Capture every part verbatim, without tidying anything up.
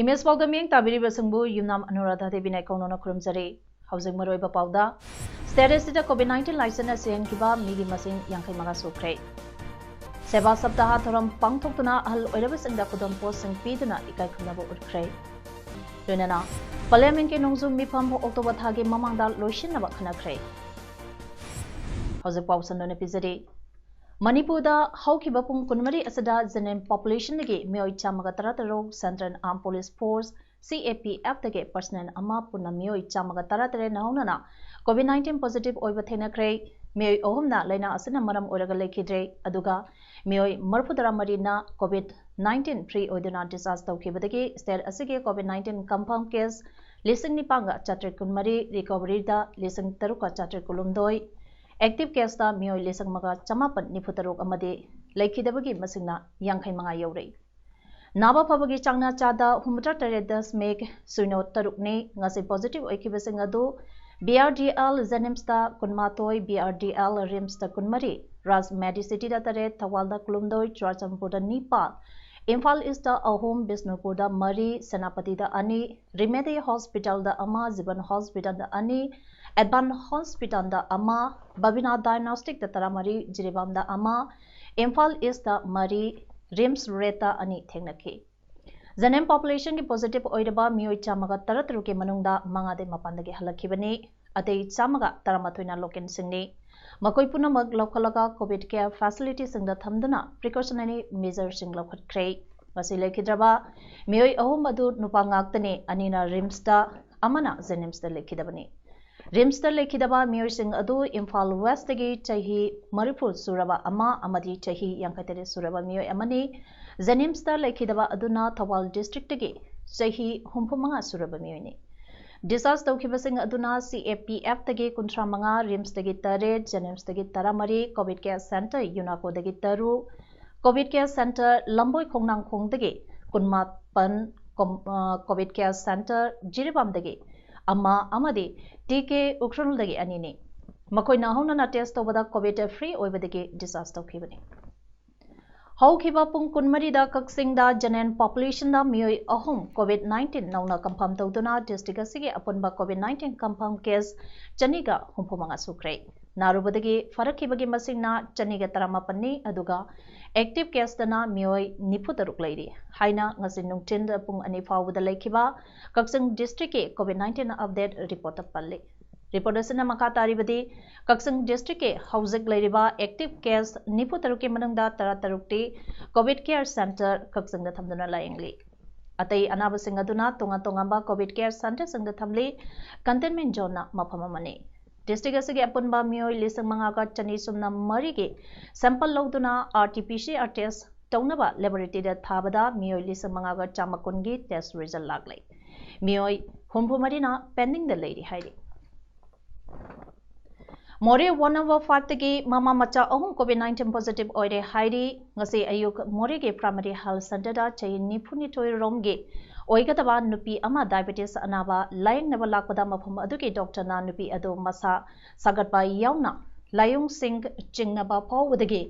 Image ꯄꯥꯎꯗ ꯃꯤꯠꯌꯦꯡ ꯇꯥꯕꯤꯔꯤꯕꯁꯤꯡꯕꯨ ꯌꯨꯝꯅꯥꯝ ꯑꯅꯨꯔꯥꯙꯥ ꯗꯦꯕꯤꯅ ꯏꯀꯧꯅꯅ ꯈꯨꯔꯨꯝꯖꯔꯤ꯫ ꯍꯧꯖꯤꯛ ꯃꯔꯨꯑꯣꯏꯕ ꯄꯥꯎꯗ, ꯁ꯭ꯇꯦꯠ ꯑꯁꯤꯗ ꯀꯣꯚꯤꯗ ꯅꯥꯏꯟꯇꯤꯟ ꯂꯥꯏꯆꯠꯅ ꯁꯤꯍꯟꯈꯤꯕ ꯃꯤꯒꯤ ꯃꯁꯤꯡ ꯌꯥꯡꯈꯩ ꯃꯉꯥ ꯁꯨꯈ꯭ꯔꯦ꯫ ꯁꯦꯕꯥ ꯁꯞꯇꯥꯍꯥ ꯊꯧꯔꯝ ꯄꯥꯡꯊꯣꯛꯇꯨꯅ ꯑꯍꯜ ꯑꯣꯏꯔꯕꯁꯤꯡꯗ ꯈꯨꯗꯣꯜ ꯄꯣꯠꯁꯤꯡ ꯄꯤꯗꯨꯅ ꯏꯀꯥꯏ ꯈꯨꯝꯅꯕ ꯎꯠꯈ꯭ꯔꯦ꯫ ꯂꯣꯏꯅꯅ ꯄꯥꯔꯂꯤꯌꯥꯃꯦꯟꯠꯀꯤ ꯅꯣꯡꯖꯨ ꯃꯤꯐꯝ ꯑꯣꯛꯇꯣꯕꯔ ꯊꯥꯒꯤ ꯃꯃꯥꯡꯗ ꯂꯣꯏꯁꯤꯟꯅꯕ ꯈꯟꯅꯈ꯭ꯔꯦ꯫ ꯍꯧꯖꯤꯛ ꯄꯥꯎ ꯁꯟꯗꯣꯛꯅ ꯄꯤꯖꯔꯤ꯫ ꯃꯅꯤꯄꯨꯔꯗ ꯍꯧꯈꯤꯕ ꯄꯨꯡ ꯀꯨꯟꯃꯔꯤ ꯑꯁꯤꯗ ꯖꯦꯅꯦꯔꯦꯜ ꯄꯣꯄꯨꯂꯦꯁꯟꯗꯒꯤ ꯃꯤꯑꯣꯏ ꯆꯥꯝꯃꯒ ꯇꯔꯥꯇꯔꯨꯛ, ꯁꯦꯟꯇ꯭ꯔꯦꯜ ꯑꯥꯔꯝ ꯄꯨꯂꯤꯁ ꯐꯣꯔꯁ, ꯁꯤ ꯑꯦ ꯄꯤ ꯑꯦꯐꯇꯒꯤ ꯄꯔꯁꯅꯦꯜ ꯑꯃ, ꯄꯨꯟꯅ ꯃꯤꯑꯣꯏ ꯆꯥꯝꯃꯒ ꯇꯔꯥꯇꯔꯦꯠꯅ ꯍꯧꯅꯅ ꯀꯣꯚꯤꯗ ꯅꯥꯏꯟꯇꯤꯟ ꯄꯣꯖꯤꯇꯤꯚ ꯑꯣꯏꯕ ꯊꯦꯡꯅꯈ꯭ꯔꯦ꯫ ꯃꯤꯑꯣꯏ ꯑꯍꯨꯝꯅ ꯂꯥꯏꯅꯥ ꯑꯁꯤꯅ ꯃꯔꯝ ꯑꯣꯏꯔꯒ ꯂꯩꯈꯤꯗ꯭ꯔꯦ, ꯑꯗꯨꯒ ꯃꯤꯑꯣꯏ ꯃꯔꯤꯐꯨꯇꯔꯥ ꯃꯔꯤꯅ ꯀꯣꯚꯤꯗ ꯅꯥꯏꯟꯇꯤꯟ ꯐ꯭ꯔꯤ ꯑꯣꯏꯗꯨꯅ ꯗꯤꯁꯆꯥꯔꯖ ꯇꯧꯈꯤꯕꯗꯒꯤ ꯁ꯭ꯇꯦꯠ ꯑꯁꯤꯒꯤ ꯀꯣꯚꯤꯗ ꯅꯥꯏꯟꯇꯤꯟ ꯀꯟꯐꯥꯔꯝ ꯀꯦꯁ ꯂꯤꯁꯤꯡ ꯅꯤꯄꯥꯟꯒ ꯆꯥꯇ꯭ꯔꯦꯠ ꯀꯨꯟꯃꯔꯤ, ꯔꯤꯀꯣꯚꯔꯤꯗ ꯂꯤꯁꯤꯡ ꯇꯔꯨꯛꯀ ꯆꯥꯇ꯭ꯔꯦꯠ ꯀꯨꯟꯍꯨꯝꯗꯣꯏ, ꯑꯦꯛꯇꯤꯚ ꯀꯦꯁꯇ ꯃꯤꯑꯣꯏ ꯂꯤꯁꯤꯡ ꯑꯃꯒ ꯆꯃꯥꯄꯟ ꯅꯤꯐꯨꯇꯔꯨꯛ ꯑꯃꯗꯤ ꯂꯩꯈꯤꯗꯕꯒꯤ ꯃꯁꯤꯡꯅ ꯌꯥꯡꯈꯩ ꯃꯉꯥ ꯌꯧꯔꯦ꯫ ꯅꯥꯕ ꯐꯕꯒꯤ ꯆꯥꯡꯅ ꯆꯥꯗ ꯍꯨꯝꯐꯨꯇꯔꯥ ꯇꯔꯦꯠ ꯗꯁꯃꯤꯛ ꯁꯤꯅꯣ ꯇꯔꯨꯛꯅꯤ꯫ ꯉꯁꯤ ꯄꯣꯖꯤꯇꯤꯚ ꯑꯣꯏꯈꯤꯕꯁꯤꯡ ꯑꯗꯨ ꯕꯤ ꯑꯥꯔ ꯗꯤ ꯑꯦꯜ ꯖꯦꯅꯤꯝꯁꯇ ꯀꯨꯟꯃꯥꯊꯣꯏ, ꯕꯤ ꯑꯥꯔ ꯗꯤ ꯑꯦꯜ ꯔꯤꯝꯁꯇ ꯀꯨꯟꯃꯔꯤ, ꯔꯥꯖ ꯃꯦꯗꯤꯁꯤꯇꯤꯗ ꯇꯔꯦꯠ, ꯊꯧꯕꯥꯜꯗ ꯀꯨꯟꯍꯨꯝꯗꯣꯏ, ꯆꯨꯔꯥꯆꯥꯟꯄꯨꯔꯗ ꯅꯤꯄꯥꯜ, ꯏꯝꯐꯥꯜ ꯏꯁꯇ ꯑꯍꯨꯝ, ꯕꯤꯁꯅꯨꯄꯨꯔꯗ ꯃꯔꯤ, ꯁꯦꯅꯥꯄꯇꯤꯗ ꯑꯅꯤ, ꯔꯤꯃꯦꯗꯤ ꯍꯣꯁꯄꯤꯇꯥꯜꯗ ꯑꯃ, ꯖꯤꯕꯟ ꯍꯣꯁꯄꯤꯇꯥꯜꯗ ꯑꯅꯤ, ꯑꯦꯗꯚꯥꯟ ꯍꯣꯁꯄꯤꯇꯥꯜꯗ ꯑꯃ, ꯕꯕꯤꯅꯥ ꯗꯥꯏꯒꯅꯣꯁꯇꯤꯛꯇ ꯇꯔꯥꯃꯔꯤ, ꯖꯤꯔꯤꯕꯥꯝꯗ ꯑꯃ, ꯏꯝꯐꯥꯜ ꯏꯁꯇ ꯃꯔꯤ, ꯔꯤꯝꯁ ꯔꯦꯠꯇ ꯑꯅꯤ ꯊꯦꯡꯅꯈꯤ꯫ ꯖꯦꯅꯦꯔꯦꯜ ꯄꯣꯄꯨꯂꯦꯁꯟꯒꯤ ꯄꯣꯖꯤꯇꯤꯚ ꯑꯣꯏꯔꯕ ꯃꯤꯑꯣꯏ ꯆꯥꯝꯃꯒ ꯇꯔꯥꯇꯔꯨꯛꯀꯤ ꯃꯅꯨꯡꯗ ꯃꯉꯥꯗꯤ ꯃꯄꯥꯟꯗꯒꯤ ꯍꯜꯂꯛꯈꯤꯕꯅꯤ꯫ ꯑꯇꯩ ꯆꯥꯝꯃꯒ ꯇꯔꯥꯃꯥꯊꯣꯏꯅ ꯂꯣꯀꯦꯜꯁꯤꯡꯅꯤ꯫ ꯃꯈꯣꯏ ꯄꯨꯝꯅꯃꯛ ꯂꯧꯈꯠꯂꯒ ꯀꯣꯚꯤꯗ ꯀꯦꯌꯔ ꯐꯦꯁꯤꯂꯤꯇꯤꯁꯤꯡꯗ ꯊꯝꯗꯨꯅ ꯄ꯭ꯔꯤꯀꯣꯁꯅꯔꯤ ꯃꯦꯖꯔꯁꯤꯡ ꯂꯧꯈꯠꯈ꯭ꯔꯦ꯫ ꯉꯁꯤ ꯂꯩꯈꯤꯗ꯭ꯔꯕ ꯃꯤꯑꯣꯏ ꯑꯍꯨꯝ ꯑꯗꯨ ꯅꯨꯄꯥ ꯉꯥꯛꯇꯅꯤ, ꯑꯅꯤꯅ ꯔꯤꯝꯁꯇ, ꯑꯃꯅ ꯖꯦꯅꯤꯝꯁꯇ ꯂꯩꯈꯤꯗꯕꯅꯤ꯫ ꯔꯤꯝꯁꯇ ꯂꯩꯈꯤꯗꯕ ꯃꯤꯑꯣꯏꯁꯤꯡ ꯑꯗꯨ ꯏꯝꯐꯥꯜ ꯋꯦꯁꯇꯒꯤ ꯆꯍꯤ ꯃꯔꯤꯐꯨ ꯁꯨꯔꯕ ꯑꯃ ꯑꯃꯗꯤ ꯆꯍꯤ ꯌꯥꯡꯈꯩꯇꯔꯦꯠ ꯁꯨꯔꯕ ꯃꯤꯑꯣꯏ ꯑꯃꯅꯤ꯫ ꯖꯦꯅꯤꯝꯁꯇ ꯂꯩꯈꯤꯗꯕ ꯑꯗꯨꯅ ꯊꯧꯕꯥꯜ ꯗꯤꯁꯇ꯭ꯔꯤꯛꯇꯒꯤ ꯆꯍꯤ ꯍꯨꯝꯐꯨ ꯃꯉꯥ ꯁꯨꯔꯕ ꯃꯤꯑꯣꯏꯅꯤ꯫ ꯗꯤꯁꯆꯥꯔꯖ ꯇꯧꯈꯤꯕꯁꯤꯡ ꯑꯗꯨꯅ ꯁꯤ ꯑꯦ ꯄꯤ ꯑꯦꯐꯇꯒꯤ ꯀꯨꯟꯊ꯭ꯔꯥ ꯃꯉꯥ, ꯔꯤꯝꯁꯇꯒꯤ ꯇꯔꯦꯠ, ꯖꯦꯅꯤꯝꯁꯇꯒꯤ ꯇꯔꯥꯃꯔꯤ, ꯀꯣꯚꯤꯗ ꯀꯦꯌꯔ ꯁꯦꯟꯇꯔ ꯌꯨꯅꯥꯀꯣꯗꯒꯤ ꯇꯔꯨꯛ, ꯀꯣꯚꯤꯗ ꯀꯦꯌꯔ ꯁꯦꯟꯇꯔ ꯂꯝꯕꯣꯏ ꯈꯣꯡꯅꯥꯡꯈꯣꯡꯗꯒꯤ ꯀꯨꯟꯃꯥꯄꯟ, ꯀꯣꯝ-, ꯑ, ꯀꯣꯚꯤꯗ ꯀꯦꯌꯔ ꯁꯦꯟꯇꯔ ꯖꯤꯔꯤꯕꯥꯝꯗꯒꯤ ꯑꯃ ꯑꯃꯗꯤ ꯇꯤ ꯀꯦ ꯎꯈ꯭ꯔꯨꯜꯗꯒꯤ ꯑꯅꯤꯅꯤ꯫ ꯃꯈꯣꯏꯅ ꯍꯧꯅꯅ ꯇꯦꯁ ꯇꯧꯕꯗ ꯀꯣꯚꯤꯗ ꯐ꯭ꯔꯤ ꯑꯣꯏꯕꯗꯒꯤ ꯗꯤꯁꯆꯥꯔꯖ ꯇꯧꯈꯤꯕꯅꯤ꯫ ꯍꯧꯈꯤꯕ ꯄꯨꯡ ꯀꯨꯟꯃꯔꯤꯗ ꯀꯛꯆꯤꯡꯗ ꯖꯦꯅꯦꯔꯦꯜ ꯄꯣꯄꯨꯂꯦꯁꯟꯗ ꯃꯤꯑꯣꯏ ꯑꯍꯨꯝ ꯀꯣꯚꯤꯗ ꯅꯥꯏꯟꯇꯤꯟ ꯅꯧꯅ ꯀꯟꯐꯥꯔꯝ ꯇꯧꯗꯨꯅ ꯗꯤꯁꯇ꯭ꯔꯤꯛ ꯑꯁꯤꯒꯤ ꯑꯄꯨꯟꯕ ꯀꯣꯚꯤꯗ ꯅꯥꯏꯟꯇꯤꯟ ꯀꯟꯐꯥꯔꯝ ꯀꯦꯁ ꯆꯅꯤꯒ ꯍꯨꯝꯐꯨ ꯃꯉꯥ ꯁꯨꯈ꯭ꯔꯦ꯫ ꯅꯥꯔꯨꯕꯗꯒꯤ ꯐꯔꯛꯈꯤꯕꯒꯤ ꯃꯁꯤꯡꯅ ꯆꯅꯤꯒ ꯇꯔꯥꯃꯥꯄꯟꯅꯤ, ꯑꯗꯨꯒ ꯑꯦꯛꯇꯤꯚ ꯀꯦꯁꯇꯅ ꯃꯤꯑꯣꯏ ꯅꯤꯐꯨ ꯇꯔꯨꯛ ꯂꯩꯔꯤ ꯍꯥꯏꯅ ꯉꯁꯤ ꯅꯨꯡꯊꯤꯜ ꯄꯨꯡ ꯑꯅꯤ ꯐꯥꯎꯕꯗ ꯂꯩꯈꯤꯕ ꯀꯛꯆꯤꯡ ꯗꯤꯁꯇ꯭ꯔꯤꯛꯀꯤ ꯀꯣꯚꯤꯗ ꯅꯥꯏꯟꯇꯤꯟ ꯑꯞꯗꯦꯠ ꯔꯤꯄꯣꯔꯠꯇ ꯄꯜꯂꯤ꯫ ꯔꯤꯄꯣꯔꯠ ꯑꯁꯤꯅ ꯃꯈꯥ ꯇꯥꯔꯤꯕꯗꯤ, ꯀꯛꯆꯤꯡ ꯗꯤꯁꯇ꯭ꯔꯤꯛꯀꯤ ꯍꯧꯖꯤꯛ ꯂꯩꯔꯤꯕ ꯑꯦꯛꯇꯤꯚ ꯀꯦꯁ ꯅꯤꯐꯨ ꯇꯔꯨꯛꯀꯤ ꯃꯅꯨꯡꯗ ꯇꯔꯥ ꯇꯔꯨꯛꯇꯤ ꯀꯣꯚꯤꯗ ꯀꯦꯌꯔ ꯁꯦꯟꯇꯔ ꯀꯛꯆꯤꯡꯗ ꯊꯝꯗꯨꯅ ꯂꯥꯌꯦꯡꯂꯤ꯫ ꯑꯇꯩ ꯑꯅꯥꯕꯁꯤꯡ ꯑꯗꯨꯅ ꯇꯣꯉꯥꯟ ꯇꯣꯉꯥꯟꯕ ꯀꯣꯚꯤꯗ ꯀꯦꯌꯔ ꯁꯦꯟꯇꯔꯁꯤꯡꯗ ꯊꯝꯂꯤ꯫ ꯀꯟꯇꯦꯟꯃꯦꯟ ꯖꯣꯟꯅ ꯃꯐꯝ ꯑꯃꯅꯤ꯫ ꯗꯤꯁꯇ꯭ꯔꯤꯛ ꯑꯁꯤꯒꯤ ꯑꯄꯨꯟꯕ ꯃꯤꯑꯣꯏ ꯂꯤꯁꯤꯡ ꯃꯉꯥꯒ ꯆꯅꯤ ꯁꯨꯞꯅ ꯃꯔꯤꯒꯤ ꯁꯦꯝꯄꯜ ꯂꯧꯗꯨꯅ R T P C R test ꯇꯧꯅꯕ ꯂꯦꯕꯣꯔꯦꯇꯔꯤꯗ ꯊꯥꯕꯗ ꯃꯤꯑꯣꯏ ꯂꯤꯁꯤꯡ ꯃꯉꯥꯒ ꯆꯥꯝꯃ ꯀꯨꯟꯒꯤ ꯇꯦꯁ ꯔꯤꯖꯜ ꯂꯥꯛꯂꯦ꯫ ꯃꯤꯑꯣꯏ ꯍꯨꯝꯐꯨ ꯃꯔꯤꯅ ꯄꯦꯟꯗꯤꯡꯗ ꯂꯩꯔꯤ ꯍꯥꯏꯔꯤ꯫ ꯃꯣꯔꯦ ꯋꯥꯟ ꯑꯣꯚꯔ ꯐꯥꯏꯚꯇꯒꯤ ꯃꯃꯥ ꯃꯆꯥ ꯑꯍꯨꯝ ꯀꯣꯚꯤꯗ ꯅꯥꯏꯟꯇꯤꯟ ꯄꯣꯖꯤꯇꯤꯚ ꯑꯣꯏꯔꯦ ꯍꯥꯏꯔꯤ꯫ ꯉꯁꯤ ꯑꯌꯨꯛ ꯃꯣꯔꯦꯒꯤ ꯄ꯭ꯔꯥꯏꯃꯔꯤ ꯍꯦꯜꯊ ꯁꯦꯟꯇꯔꯗ ꯆꯍꯤ ꯅꯤꯐꯨꯅꯤꯊꯣꯏ ꯔꯣꯝꯒꯤ ꯑꯣꯏꯒꯗꯕ ꯅꯨꯄꯤ ꯑꯃ ꯗꯥꯏꯕꯦꯇꯤꯁ ꯑꯅꯥꯕ ꯂꯥꯌꯦꯡꯅꯕ ꯂꯥꯛꯄꯗ ꯃꯐꯝ ꯑꯗꯨꯒꯤ ꯗꯣꯛꯇꯔꯅ ꯅꯨꯄꯤ ꯑꯗꯨ ꯃꯁꯥ ꯁꯥꯒꯠꯄ ꯌꯥꯎꯅ ꯂꯥꯏꯑꯣꯡꯁꯤꯡ ꯆꯤꯡꯅꯕ ꯐꯥꯎꯕꯗꯒꯤ